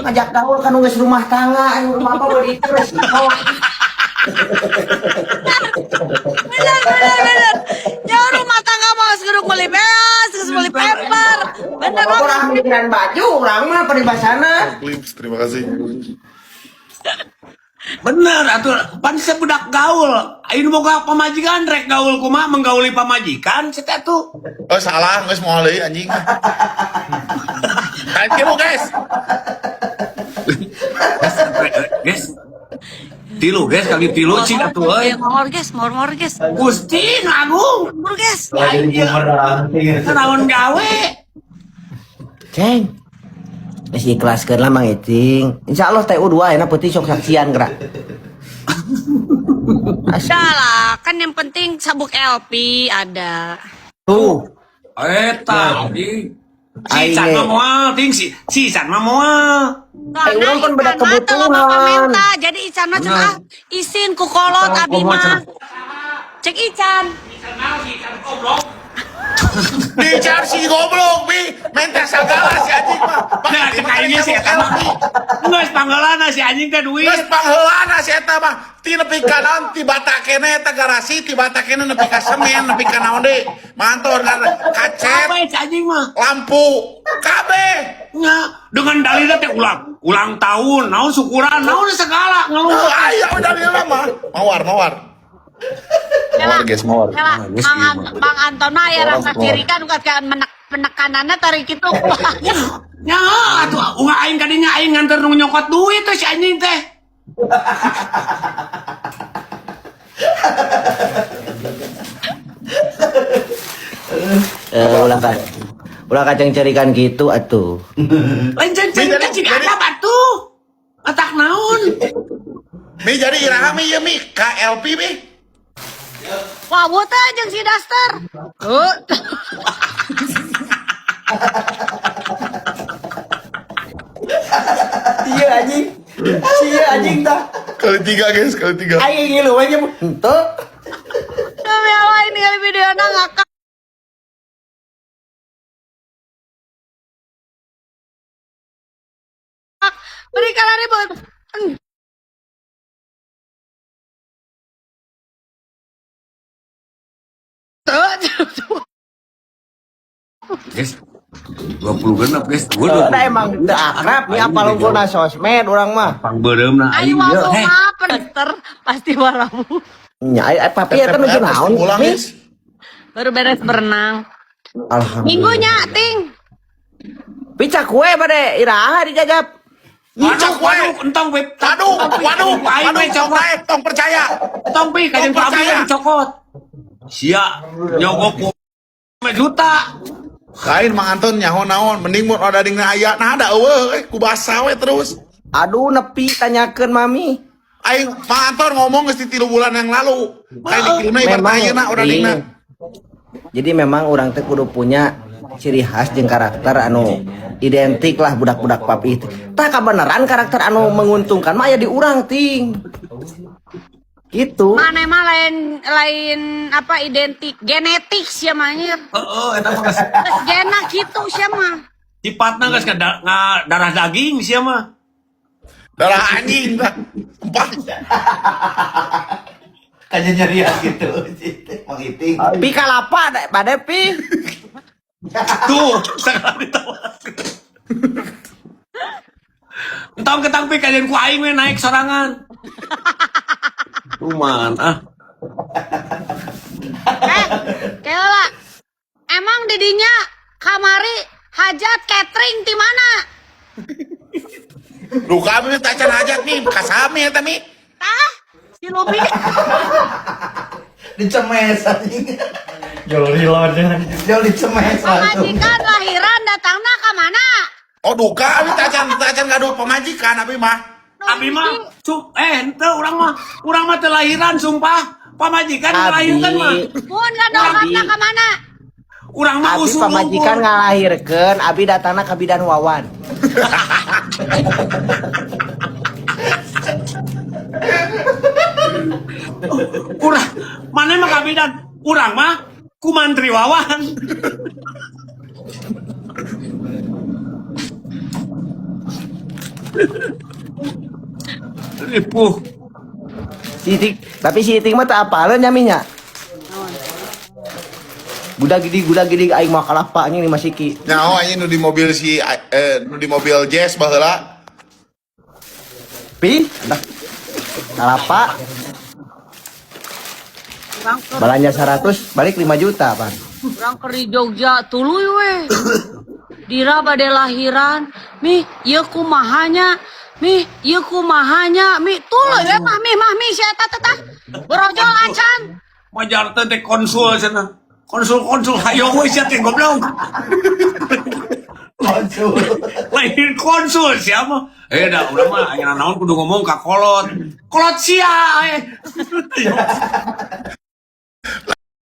Ngajak gaul kan geus rumah tangga, anu rumah apa beli itu resiko. Bener bener bener. Ya rumah tangga mah geus kudu meuli beas, geus meuli pemper. Bener Orang banget. mikiran baju, urang mah paribasana. Clips, terima kasih. Bener atuh pan budak gaul. Ayeuna boga pamajikan rek gaul kumaha menggauli pamajikan sia teh atuh. Oh salah, geus moal deui anjing. Kalian kieu guys. Guys. Tilu guys kali tilu cing atuh euy. Ngor guys, ngor ngor guys. Gusti nu agung. Ngor guys. Naon gawe? Ceng. Geus ikhlaskeun lah Mang Icing. Insyaallah TU 2 enak peuting sok saksian gerak. Udah lah, kan yang penting sabuk LP ada. Tuh. Eta anjing. Si Aing Ican ge. mah moal ting si si Ican mah moal. Karena urang kan beda Ican mah teu loba kebutuhan. pamenta, jadi Ican mah cenah ah, isin ku kolot abi mah. Cek Ican. Dicar si goblok bi, menta sagala si anjing mah. Nah, cek aing ge si eta mah. Geus panggeulana si anjing teh duit. Geus pangheulana si eta mah. Ti nepi ka naon ti bata kene eta garasi, ti bata kene nepi ka semen, nepi ka naon deui. Mantor kan kacet, Apa si anjing mah? Lampu, kabeh. Nya, dengan dalilnya teh ulang ulang tahun, naon syukuran, naon segala ngeluh. Oh, aya udah dalilna mah. Mawar, mawar. Mawar guys, mawar. Kela, Ah, geus Mang, ieu mah. Mang Anton mah aya rasa ciri kan kan penekanannya tarik itu. Nya, atuh unga aing kadinya aing nganter nu nyokot duit teh si anjing teh. Eh, ulah kan. Ulah kacang cerikan gitu atuh. Lain ceng ceng Jadi- cing ada batu. Atak naon? Mi jadi iraha mi ieu mi KLP mi. Wah, teh jeung si Daster. Heuh. Iya anjing. Iya anjing tah. Kali tiga guys, kali tiga. Aing ngilu we nya henteu. Demi Allah ini kali videona ngakak. Beri kalari buat. Tuh. Guys, 20 genep guys. Gua Nah, emang teu akrab nih apa lungkuna sosmed urang mah. Pang beureum na Ayo aing ieu. wawu Heh, mah Daster pasti walawu. Nya ai papi eta nuju naon? Pulang Mi? guys. Baru beres berenang. Alhamdulillah. Minggunya ting. Picak kue bade iraha dijajap. Waduh, Cak wae. waduh, entong we. Waduh, waduh, Aing waduh, we tong cokot. naik, tong percaya. Entong pi kajeun Tong ku abi percaya. we dicokot. Sia nyogok ku 5 juta. Lain Mang Anton nyaho naon, mending mun ada dingna aya, nah ada eueuh eh, ku basa we terus. Aduh nepi tanyakeun mami. Aing Mang Anton ngomong geus di 3 bulan yang lalu. Kayak dikirimna ibarat Memang, ayeuna udah iya. dingna. Jadi memang orang teh kudu punya ciri khas jeung karakter anu identik lah budak-budak papi itu. Tah kabeneran karakter anu menguntungkan mah aya di urang ting. Gitu. Mana mah lain lain apa identik genetik sih mah anjir. Heeh, eta mah geus Geus gena gitu sih mah. sipatna geus darah daging sia mah. Darah anjing dah. Empat. Kayaknya nyerian gitu. Mang Iting. Pi kalapa bade pi. Tuh, segala ditawarkan. Entong ketang pi kajeun ku aing we naik sorangan. Cuman ah. Eh, Keola. Emang didinya kamari hajat catering di mana? Duka abi teh tacan hajat mi, kasami eta mi. Tah, si Lubi. Dicemes anjing. Jol rilon. Jauh dicemes langsung. Pamajikan lahiran datangna ka mana? Oh duka abi tacan tacan gaduh pamajikan abi mah. Abi mah henteu urang mah teu lahiran sumpah. Pamajikan ngalahirkeun mah. Mun ngadongkapna ka mana? Urang mah Abi usul pamajikan ngalahirkeun, abi datangna ka bidan Wawan. Urang mana mah kabidan urang mah ku mantri Wawan. Ripuh. Si Itik, tapi si Itik mah tak apaleun nya minya. Gudag gidig gudag gidig aing mah kalah pak anjing di Masiki. Nyaho anjing nu di mobil si nu di mobil Jazz baheula. Pi, dah. Kalapa. Belanja 100 balik 5 juta, Pan. Urang keur di Jogja tuluy we. Dira bade lahiran, mi ieu kumaha nya? Mi ieu kumaha nya? Mi tuluy we mah mi mah mi si eta teh tah. Borojol acan. Majar teh teh konsul cenah. Konsul-konsul hayo we sia teh goblok. Konsul. Lain konsul siapa? Eh dah udah mah ayeuna naon kudu ngomong ka kolot. Kolot sia eh.